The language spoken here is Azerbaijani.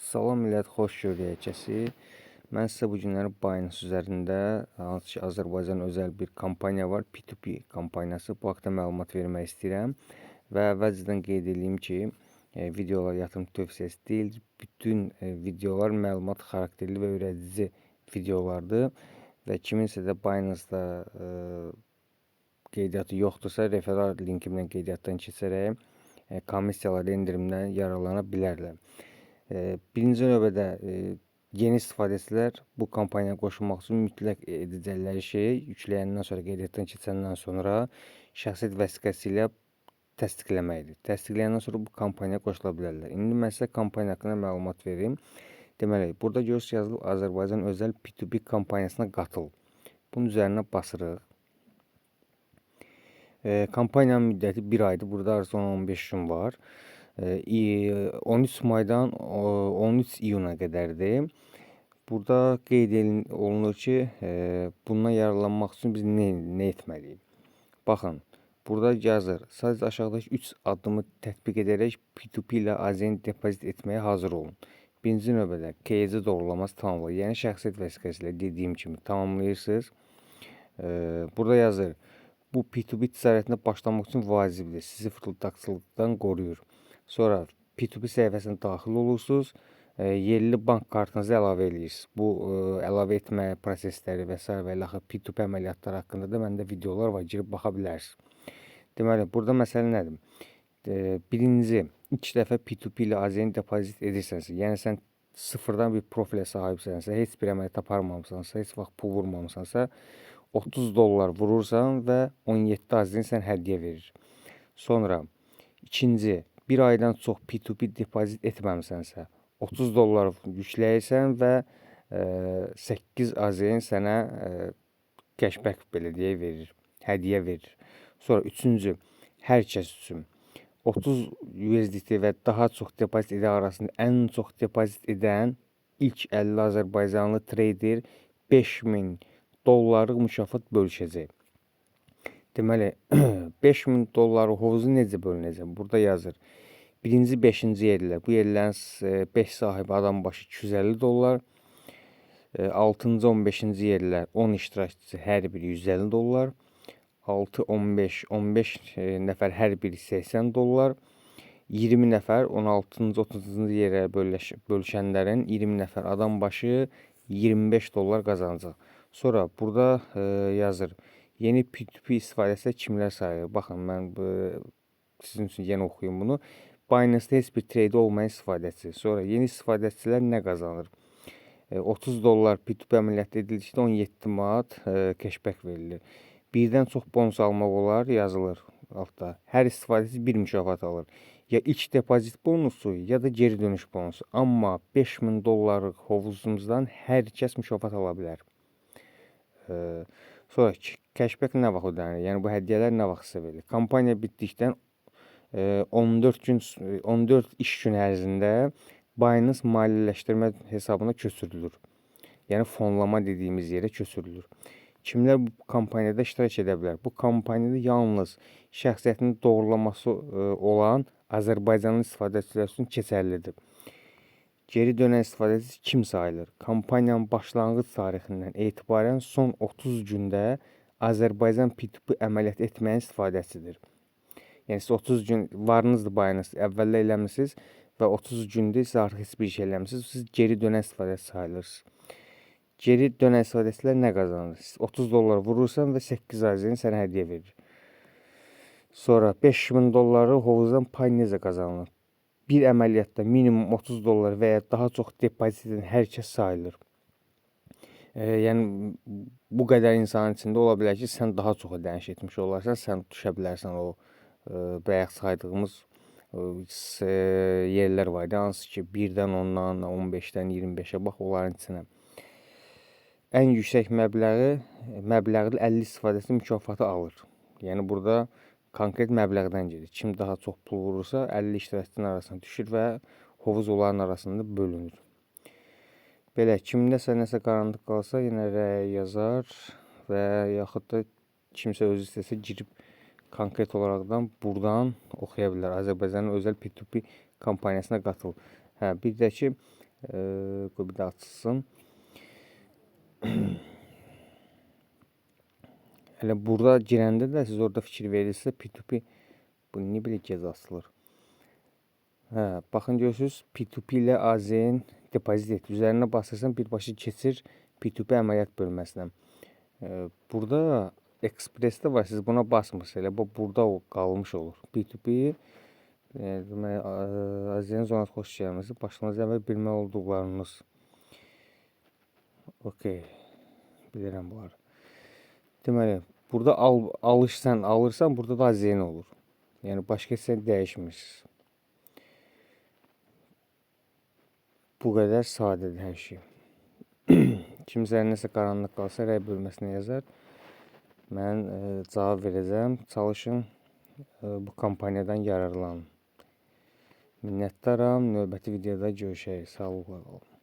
Salam millət, xoş gördük hər kəsi. Mən sizə bu günləri Binance üzərində, hansı ki Azərbaycan özəl bir kampaniya var, P2P kampaniyası. Bu haqda məlumat vermək istəyirəm və əvvəlcədən qeyd edeyim ki, videolar yatırım tövsiyəsi deyil. Bütün videolar məlumat xarakterli və öyrədici videolardır və kiminsə də Binance-da qeydiyyatı yoxdursa, referral linkimlə qeydiyyatdan keçərək komissiyalar endirimdən yararlana bilərlər. Birinci növbədə yeni istifadəçilər bu kampaniyaya qoşulmaq üçün mütləq edəcəkləri şey yükləyəndən sonra, qeydiyyatdan keçəndən sonra şəxsiyyət vəsiqəsi ilə təsdiqləməkdir. Təsdiqləyəndən sonra bu kampaniyaya qoşula bilərlər. İndi mən sizə kampaniya haqqında məlumat verim. Deməli, burada görürsünüz yazılıb Azərbaycan özəl P2P kampaniyasına qatıl. Bunun üzərinə basırıq. Kampaniyanın müddəti 1 aydır. Burada arası 10-15 gün var. 13 maydan 13 iyuna qədərdir. Burada qeyd olunur ki, bundan yararlanmaq üçün biz nə etməliyik? Baxın, burada yazır, sadəcə aşağıdakı 3 addımı tətbiq edərək P2P ilə AZN depozit etməyə hazır olun. Birinci növbədə KYC doğrulaması tamamlayın. Yəni şəxsiyyət vəsiqəsi ilə dediyim kimi tamamlayırsınız. Burada yazır, bu P2P ticarətinə başlamaq üçün vacibdir. Sizi fırıldaqçılıqdan qoruyur. Sonra P2P səhifəsinə daxil olursunuz, yerli bank kartınızı əlavə edirsiniz. Bu əlavə etmə prosesləri və sair və ilaxır P2P əməliyyatları haqqında da məndə videolar var, girib baxa bilərsiniz. Deməli, burada məsələ nədir? Birinci, ilk dəfə P2P ilə AZN depozit edirsənsə, yəni sən sıfırdan bir profilə sahibsənsə, heç bir əməliyyat aparmamısansa, heç vaxt pul vurmamısansa, 30 dollar vurursan və 17 AZN sən hədiyyə verir. Sonra, ikinci, bir aydan çox P2P depozit etməmisənsə, 30 dollar yükləyirsən və 8 AZN sənə cashback belə deyək verir, hədiyyə verir. Sonra üçüncü, hər kəs üçün 30 USDT və daha çox depozit edən arasında ən çox depozit edən ilk 50 Azərbaycanlı trader 5000 dollarlıq mükafat bölüşəcək. Deməli, 5000 dolları hovuzu necə bölünəcək? Burada yazır. Birinci, beşinci yerlər. Bu yerlərin 5 sahibi adam başı 250 dollar. 6-cı, 15-ci yerlər 10 iştirakçısı hər biri 150 dollar. 6, 15, 15 nəfər hər biri 80 dollar. 20 nəfər 16-cı, 30-cu yerə bölüşənlərin 20 nəfər adam başı 25 dollar qazanacaq. Sonra burada yazır. Yeni P2P istifadəçilər kimlər sayılır? Baxın, mən sizin üçün yenə oxuyum bunu. Binance-da heç bir trade olmayan istifadəçi. Sonra yeni istifadəçilər nə qazanır? 30 dollar P2P əməliyyat edildikdə 17 manat cashback verilir. Birdən çox bonus almaq olar, yazılır altda. Hər istifadəçi bir mükafat alır. Ya ilk depozit bonusu, ya da geri dönüş bonusu. Amma 5000 dollarlıq hovuzumuzdan hər kəs mükafat ala bilər. Sonra cashback nə vaxt ödənilir? Yəni bu hədiyyələr nə vaxt sizə verilir? Kampaniya bitdikdən 14 gün, 14 iş günü ərzində Binance maliyyələşdirmə hesabına köçürülür. Yəni fonlama dediyimiz yerə köçürülür. Kimlər bu kampaniyada iştirak edə bilər? Bu kampaniyada yalnız şəxsiyyətinin doğrulaması olan Azərbaycanlı istifadəçilər üçün keçərlidir. Geri dönən istifadəçi kim sayılır? Kampaniyanın başlanğıc tarixindən etibarən son 30 gündə Azərbaycan P2P əməliyyat etməyən istifadəçidir. Yəni siz 30 gün varınızdır Binance, əvvəldə eləmisiniz və 30 gündə siz artıq heç bir şey eləmisiniz. Siz geri dönən istifadəçi sayılırsınız. Geri dönən istifadəçilər nə qazanır? Siz 30 dollar vurursan və 8 AZN sənə hədiyyə verir. Sonra 5000 dolları hovuzdan pay necə qazanılır? Bir əməliyyatda minimum 30 dollar və ya daha çox depozit edən hər kəs sayılır. Yəni bu qədər insanın içində ola bilər ki, sən daha çox ödəniş etmiş olarsan, sən düşə bilərsən o bayaq saydığımız yerlər var idi, hansı ki 1-dən 10-dan, 15-dən 25-ə bax onların içinə. Ən yüksək məbləğli 50 istifadəçi mükafatı alır. Yəni burada konkret məbləğdən gedir. Kim daha çox pul vurursa 50 iştirakçının arasına düşür və hovuz onların arasında bölünür. Belə, kimdəsə nəsə qaranlıq qalsa yenə rəy yazar və yaxud da kimsə özü istəsə girib konkret olaraqdan buradan oxuya bilər. Azərbaycanın özəl P2P kampaniyasına qatıl. Hə, bir də ki, Qoy bir də açılsın. Hələ burada girəndə də siz orada fikir verirsinizsə P2P bu niyə belə gec açılır? Hə, baxın görürsüz P2P ilə AZN depozit et. Üzərinə basırsan birbaşa keçir P2P əməliyyat bölməsinə. Burada Express-də var. Siz buna basmırsınız. Elə bu burada o qalmış olur. P2P deməli AZN zonası xoş gəlmisiniz. Başlamazdan əvvəl bilməli olduqlarınız. Okay. Bilirəm bunları. Deməli, burada alış sən alırsan, burada da AZN olur. Yəni başqa heç nə dəyişmir. Bu qədər sadədir hər şey. Kimsə nəsə qaranlıq qalsa rəy bölməsinə yazar. Mən cavab verəcəm. Çalışın bu kampaniyadan yararlanın. Minnətdaram. Növbəti videoda görüşərik. Sağlıqla qalın.